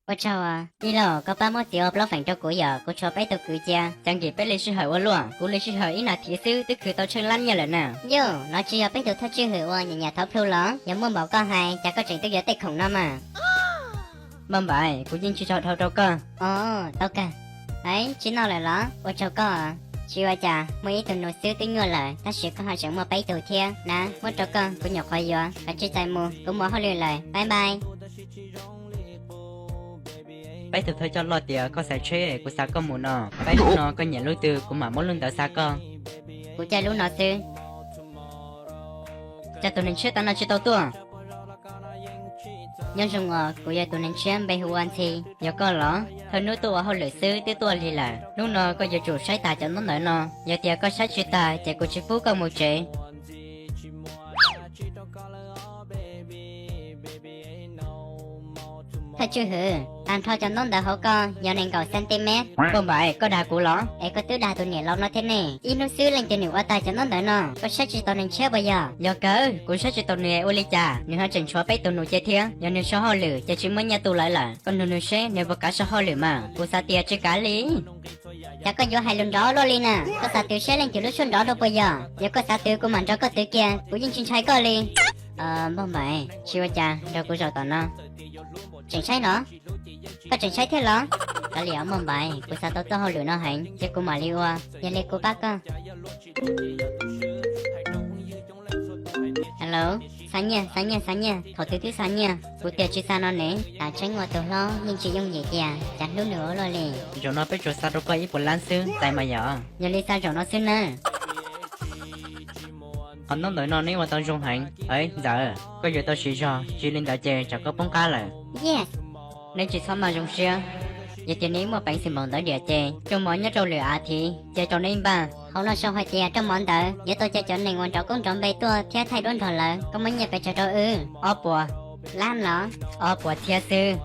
Ua tsaug os, ib los koj pab muab txiv ua plaub feem rau kuv yom, kuv tshuav peb tug kwv cia. Cas nkim peb li sij hawm ua luaj, kuv li sij hawm ib nas this xwb twb khwv tau tsheej lab nyiaj lawm na. Yog no tsis yog peb tug thawj tswj hwm uas nyam nyam thov plhu los? Yog muaj npaum koj hais, cas koj tseem tuaj yuav tej khoom no mas? Npauj Npaim, kuv yeej tsis tso dhau rau koj. Os, tau kawg. Aib, tsis noj lawm los? Ua tsaug koj. Tsis ua cas, muaj ib tug nus xwb twb nyuaj lawm, tab sis koj ho tseem muaj peb tug thiab na. Muab rau koj, kuv nyuam qhuav yuav, koj tsis txais mus, kuv mus hauj lwm lawm, bye bye. Peb tug thawj coj loj tias koj xaiv tsheb kuv xa koj mus no, peb hnub no koj nyiam lub twg kuv mam muab lub ntawd xa koj. Kuv caij lub no xwb. Cas tus neeg tshiab tas no tsis tau tuaj? Nyob zoo os, kuv yog tus neeg tshiab npe hu ua Ntxhi. Yog koj los? Thawj hnub tuaj ua hauj lwm xwb twb tuaj lig lawm, hnub no koj yuav tsum saib tas cov ntaub ntawv no, yog tias koj saib tsis tas ces kuv tsis pub koj mus tsev. Thawj tswj hwm, tag nrho cov ntaub ntawv hauv ko yog nees nkaum centimeter. Npauj Npaim, koj dag kuv los? Es koj twb dag tus niam laus no thiab ne, ib hnub xwb leej twg nws ua tag cov ntaub ntawv no, koj saib tsis taus neeg tshiab puas yog? Yog kawg, kuv saib tsis taus nws ua li cas, nws ho tseem tshuav peb tug nus cia thiab, yog nws so hauj lwm ces tsis muaj nyiaj tu lawv lawm, koj nug nws seb nws puas kav so hauj lwm mas, kuv xav tias tsis kav li. Cas koj yuav hais lus nrov luaj li na, koj xav twv saib leej twg lub suab nrov dua puas yog? Yog koj xav twv kuv mam nrog koj twv kiag, kuv yeej tsis ntshai koj li. Npauj Npaim, tsis ua cas, nrog kuv zaum tom no. Tseem saib los? Koj tseem saib thiab los? Kav liam Npauj Npaim, kuv xav tau txoj hauj lwm no heev, cia kuv mam li ua, yog li kuv pab koj. Hello, xa nyiaj, xa nyiaj, xa nyiaj, thaum twg twb xa nyiaj, kuv tias tsis xa no ne. Tam tseeb ua tus hlob yeej tsis yooj yim tiag, cas hlub nws ua luaj li. Zaum no peb tsuas xa rau koj ib puas lab xwb, txais mas yom. Yog li xa zaum no xwb nawb. Qhov ntaub ntawv no neb ua tau zoo heev. Aib ntxawm, koj yuav tau siv zog, tsis li ntawd ces tsam koj poob qab lawm. Yes. Neb tsis txhob maj zoo siab. Yog tias neb muaj peev xwm npaum ntawd diam ces rooj mov nyob rau lwm av thiv cia rau neb npaj. Hauv no sau hais tias rooj mov ntawd yuav tau cia cov neeg uas nrov koob nrov npe tuaj thiab thaij duab nrog lawv. Koj muaj nyiaj pes tsawg rau wb? Ob puas. Lab los? Ob puas txhiab xwb.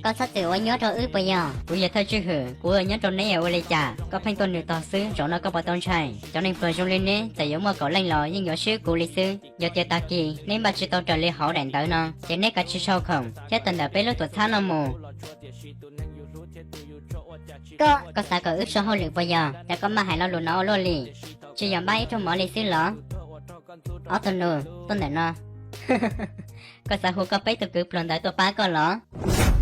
Koj txhob txwm ua nyuab rau wb puas yog? Kuv yog thawj tswj hwm, kuv ua nyuab rau neb ua li cas? Koj pheej tuaj nws tog xwb, zaum no koj puas tau ntshai? Cov neeg pluag zoo li neb txawm yuav muaj kaum leej los yeej yuav swb kuv li xwb. Yog tias tag kis neb npaj tsis tau raws li hauv daim ntawv no ces neb kav tsij sau khoom thiab tawm ntawm peb lub tuam txhab no mus. Koj xav kom wb so hauj lwm puas yog? Cas koj maj hais lo lus no ua luaj li? Tsis yog npaj ib rooj mov li xwb los? Ob tug nus, tuaj ntawm no. Koj xav hu koj peb tug kwv pluag ntawd tuaj pab koj los?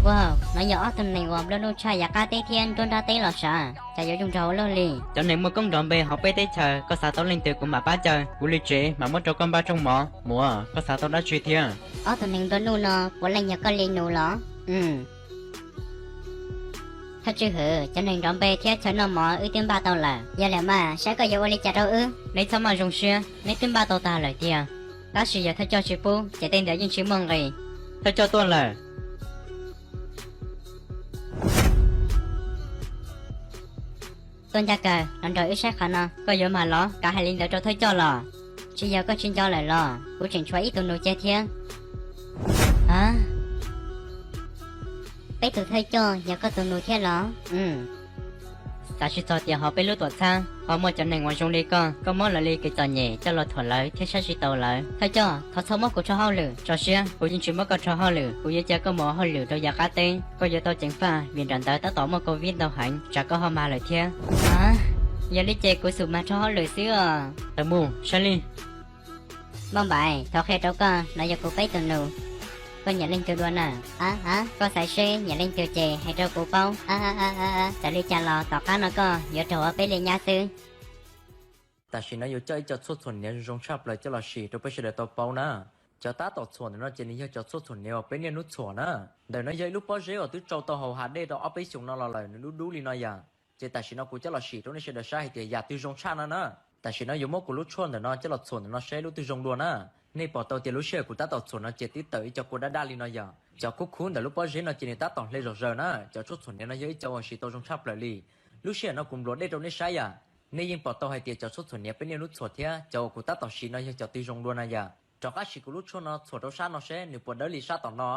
Wow, no yog ob tug neeg uas nplua nuj tshaj yav qab teb thiab nruab nrab teb los sav, cas yuav zoo nraug ua luaj li. Cov neeg muaj koob nrov npe hauv peb teb chaws, koj xav tau leej twg kuv mam pab caw. Kuv li tsev mam muab rau koj npaj rooj mov. Muam, koj xav tau dab tsi thiab? Ob tug neeg nplua nuj no puav leej yog koj li nus los? Thawj tswj hwm, cov neeg nrov npe thiab chaw noj mov wb twb npaj tau lawm, yog lawm mas saib koj yuav ua li cas rau wb. Neb txhob maj zoo siab, neb twb npaj tau tag lawm tiag. Tab sis yog thawj coj tsis pub ces tej ntawd yeej tsis muaj nqis. Thawj coj tuaj lawm. Tuaj ncaj kawg, los nrog wb saib qhov no. Koj yuav mag los kav hais li ntawd rau thawj coj los? Tsis yog koj tsis nco lawm los? Kuv tseem tshuav ib tug nus cia thiab. A, peb tus thawj coj yog koj tus nus thiab los? Xav tsis txog tias hauv peb lub tuam txhab ho muaj cov neeg uas zoo li koj. Koj muab lawv li kev txom nyem coj los thuam lawv thiab saib tsis taus lawv. Thawj coj, thov txhob muab kuv rho hauj lwm. Tso siab, kuv yeej tsis muab koj rho hauj lwm. Kuv yuav cia koj mus ua hauj lwm rau yav qab teb. Koj yuav tau ceev faj vim nram ntawd tab tom muaj covid ntau heev, tsam koj ho mag lawm thiab. A, yog li ces kuv xub mag rho hauj lwm xwb os. Tawm mus saib li. Npauj Npaim, thov qhia rau koj, no yog kuv peb tus nus. Koj nyiam leej twg dua na? A, a, koj xaiv seb nyiam leej twg ces hais rau kuv paub. A, a, a, a, txawm li cas los tom qab no koj yuav raug ua peb li nyab xwb. Tam sim no yuav coj ib co tshuaj txhuam hniav zoo tshaj plaws coj los sim rau peb sawv daws tau paub na. Cov tab tom txhuam ntawm no ces nws yog cov tshuaj txhuam hniav uas peb niaj hnub txhuam na. Ntawm no yog ib lub pob zeb uas twb tsau tau haus hav dej rau ob peb xyoos no los lawm, nws dub dub li no yom. Ces tam sim no kuv coj los sim rau nej sawv daws saib hais tias yam twg zoo tshaj no na. Tam sim no yuav muab kuv lub tshuaj ntawm no coj los txhuam ntawm no saib lub twg zoo dua na. Nej pom tau tias lub sij hawm kuv tab tom txhuam no ces twb tawm ib co kua daj daj li no yom. Cov khub khub ntawm lub pob zeb no ces nws tab tom hle zom zaws na. Cov tshuaj txhuam hniav no yog ib co uas siv tau zoo tshaj plaws li. Lub sij hawm no kuv nplua dej rau nej saib yom. Nej yeej pom tau hais tias cov tshuaj txhuam hniav peb niaj hnub txhuam thiab cov uas kuv tab tom siv no yog cov twg zoo dua na yom. Rov qab sim kuv lub tshuaj no txhuam rau sab no seb nws puas dawb li sab tom no.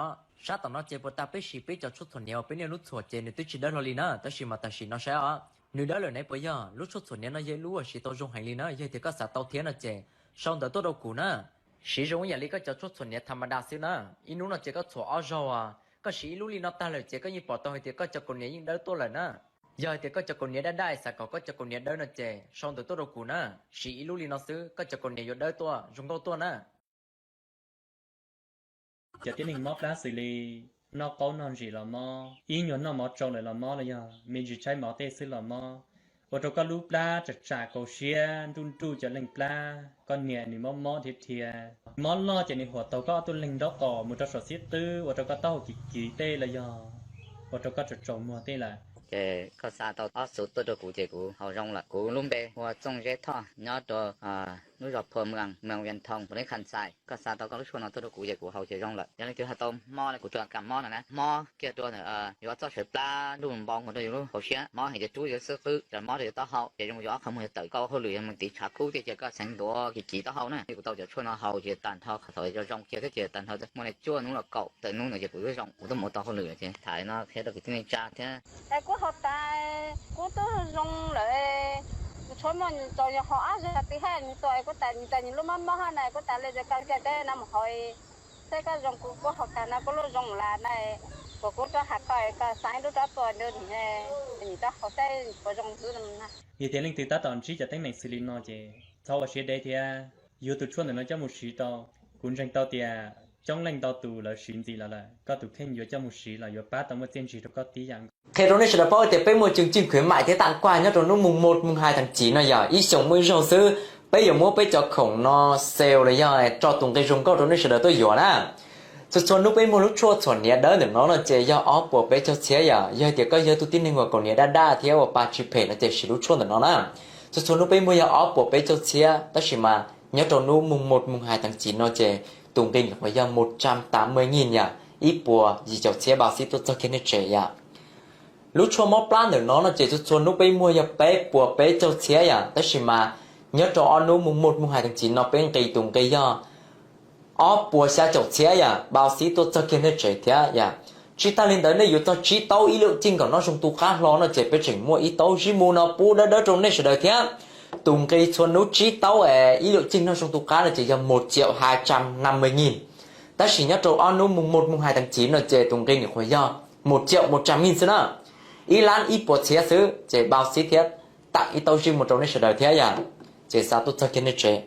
Sab tom no ces puas tas peb sim peb cov tshuaj txhuam hniav uas peb niaj hnub txhuam ces nws twb tsis dawb hlo li na, tab sis mas tam sim no saib os. Nws dawb lawm ne puas yog? Lub tshuaj txhuam hniav no yog ib lub uas siv tau zoo heev li na, yog tias koj xav tau thiab no ces sau ntawv tuaj rau kuv na. Siv zoo ib yam li koj cov tshuaj txhuam hniav tha ma da xwb na. Ib hnub no ces koj txhuam ob zaug os. Koj siv ib lub li no tag lawm ces koj yeej pom tau hais tias koj cov kaus hniav yeej dawb tuaj lawm na. Yog hais tias koj cov kaus hniav daj daj es xav kom koj cov kaus hniav dawb no ces sau ntawv tuaj rau kuv na. Siv ib lub li no xwb koj cov kaus hniav yuav dawb tuaj zoo nkauj tuaj na. Cov tib neeg mob plab xws li noj qaub noj ntsis los mob, ib nyuag noj mov tsau lawm los mob, los yog me ntsis tshaib mov tej xwb los mob, ua rau koj lub plab tsam tsam kaus siab nruj nruj cov leeg plab, koj niam nws mob mob dhia dhia. Mob loj ces nws huam taug koj ob tug leeg nraub qaum mus rau saum xib qwb, ua rau koj taub hau kiv kiv tej los yog ua rau koj tsaus tsaus muag tej lawm. Ces koj xa tau ob xuv tuaj rau kuv ces kuv haus zoo lawm. Kuv lub npe hu ua Txooj Zeb Thoj, nyob rau lub zos Phua Mws, Vias Thoo, Pus Neb Khas Xais. Koj xa tau koj lub tshuaj no tuaj rau kuv ces kuv haus ces zoo lawm. Yog leej twg hais tau mob li kuv tug kam mob no na, mob kiag rau ntawm yuav txoj sawv plab nruj npau nkaus rau yus lub hauv siab, mob heev ces rub yus xwb qwb, ces mob rau yus taub hau ces zoo yus ob qho muag yuav tawm, koj ua hauj lwm yog mus tiv tshav kub tej ces koj xeev ntuav kiv kiv taub hau na. Kuv tau cov tshuaj no haus ces tag nrho qhov thaum zoo kiag thiab ces tag nrho muaj li cuaj hnub los kaum tawm hnub ntawd ces kuv twb zoo, kuv twb mus tau hauj lwm lawm ces tham no qhia rau kwv tij neej tsa thiab. Es kuv haus tas, kuv twb zoo lawm. Kuv tshuav muaj tau yog haus ob zaug twb haj nws tuaj, kuv tas nws tas nws lub mob mob hab na, kuv tas li ces koj cia teb no mus haus, saib koj zoo, kuv kuv haus tas no kuv lub zoo lawm na. Kuv kuv rov has koj, koj xa ib lub rov tuaj rau nws, nws rov haus saib puas zoo xwb na. Yog tias leej twg tab tom ntsib cov teeb meem xws li no ces txhob ua siab deb thiab yuav tus tshuaj ntawm no coj mus siv rau. Kuv ntseeg tau tias coob leej ntau tus lawv siv ntxiv los lawm, koj tus kheej yuav coj mus siv los yuav pab tau muaj txiaj ntsig rau koj tib yam nkaus. Qhia rau nej sawv daws paub tias peb muaj tswv yim khuyến mại thiab tặng quà nyob rau hnub mùng một, mùng hai tháng chín no yog ib xyoos muaj ib zaug xwb, peb yuav muab peb cov khoom no sale los yog tso tus nqi zoo nkauj rau nej sawv daws tuaj yuav na. Txhua txhua hnub peb muag lub tshuaj txhuam hniav dawb ntawm no no ces yog ob puas peb caug txhiab yom. Yog hais tias koj yog tus tib neeg uas kaus hniav daj daj thiab uas pa tsis phem no ces siv lub tshuaj ntawm no na. Txhua txhua hnub peb muag yog ob puas peb caug txhiab, tab sis mas nyob rau hnub mùng một, mùng hai tháng chín no ces tus nqi nws qhuav yog một trăm tám mươi nghìn yom, ib puas yim caum txhiab, npau xib tuaj txog kiag nej tsev yom. Lub tshuaj mob plab ntawm no no ces txhua txhua hnub peb muag yog peb puas peb caug txhiab yom, tab sis mas nyob rau ob hnub mùng một, mùng hai tháng chín no peb nqis tus nqi yog ob puas xya caum txhiab yom, npau xib tuaj txog kiag nej tsev thiab yom. Tsis tag li ntawd nej yuav txog tsib taub ib lwm ceeb kom noj zoo tu qab hlo no ces peb tseem muaj ib taub zib mu no pub dawb dawb rau nej sawv daws thiab. Tus nqi txhua hnub tsib taub es ib lwm ceeb noj zoo tu qab no ces yog một triệu hai trăm năm mươi nghìn. Tab sis nyob rau ob hnub mùng một, mùng hai tháng chín no ces tus nqi nws qhuav yog một triệu một trăm nghìn xwb na. Ib lab ib puas txhiab xwb ces npau xib thiab tặng ib taub zib mu rau nej sawv daws thiab yom. Ces xa tuaj txog kiag nej tsev.